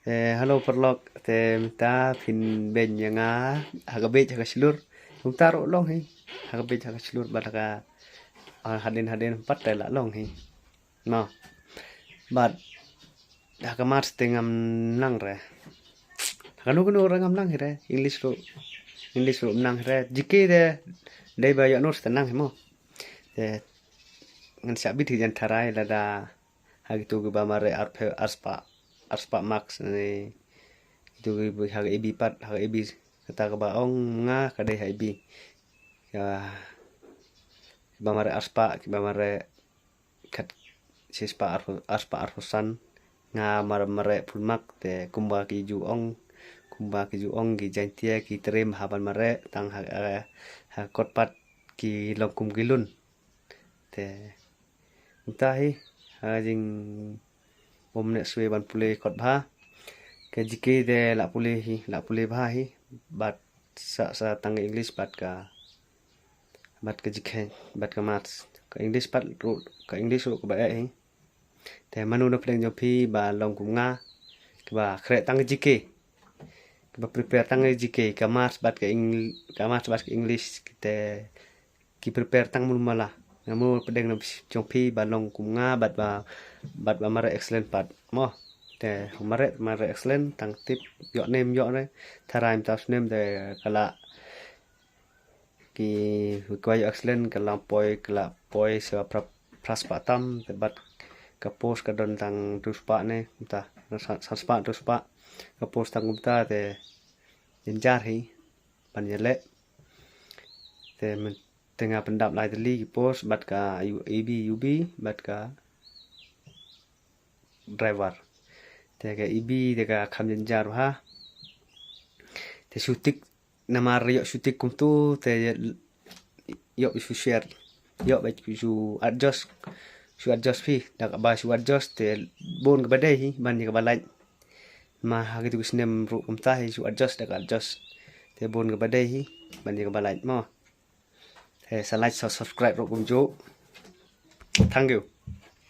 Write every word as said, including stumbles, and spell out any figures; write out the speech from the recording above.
Eh, hello paralok, te mynta phin beiñ ïa nga ha ka beach ha ka shlur. Mynta ruh long hi ha ka beach ha ka shlur, bad ha ka, ah, hadien hadien pat te la long hi. No. Bad ha ka Mars te ngam nang re. Ha kano kano re ngam nang hi re. English ruh, English ruh nang hi re. G K te dei ba ïoh notes te nang hi mo. Te ngan shah bit hi jan tharai lada ha kitu kiba mareh arphew, arspah, arspah marks ne. Kitu kiba ha ka A B pat, ha ka A B kata kaba ong nga ka dei ha A B. Ka, kiba mareh arspah, kiba mareh khat shispah arphew, arspah arphew san. Nga mar, mareh full mark te kumba ki ju ong, kumba ki ju ong ki Jaiñtia ki trei ha ban mareh tang ha, ha, ha kot pat ki long kum ki lun. Te mynta hi ha jing bym neh shuh ban pule kot bha. Ka G K te la pule hi, la pule bha hi. Bad sa, sa tang ka English bad ka, bad ka G K, bad ka Maths. Ka English pat ruh, ka English ruh kaba eh hi. Te mano na pdeng jong phi ba long kum nga, kaba khreh tang ka G K, kaba prepare tang ka G K, ka Maths bad ka Eng-, ka Maths bad ka English te ki prepare tang mano mala. Mano pdeng na jong phi ba long kum nga bad ba, bad ba mareh excellent pat mo. Te mareh, mareh excellent tang tip ïoh ne ym ïoh ne. Tharai mynta snem te ka la, ki, kiba ïoh excellent ka la poi, ka la poi sa phra, phra spah tam, te bad ka post ka don tang hynriew spah ne kumta, san, san spah hynriew spah. Ka post tang kumta te jynjar hi ban ïaleh. Te myn-, te nga pyndap lai tylli ki post bad ka U-, A B, U B bad ka driver. Te ka A B te ka kham jynjar bha. Te shu tick namar ïoh shu tick kumtu te ïoh shu share, ïoh ba shu adjust, shu adjust phi, da kaba shu adjust te bun kaba dei hi ban ïa kaba lait. Ma ha kitu ki snem ruh kumta hi shu adjust da ka adjust. Te bun kaba dei hi ban ïa kaba lait mo. Te sa like sa subscribe ruh kumjuh. Thank you.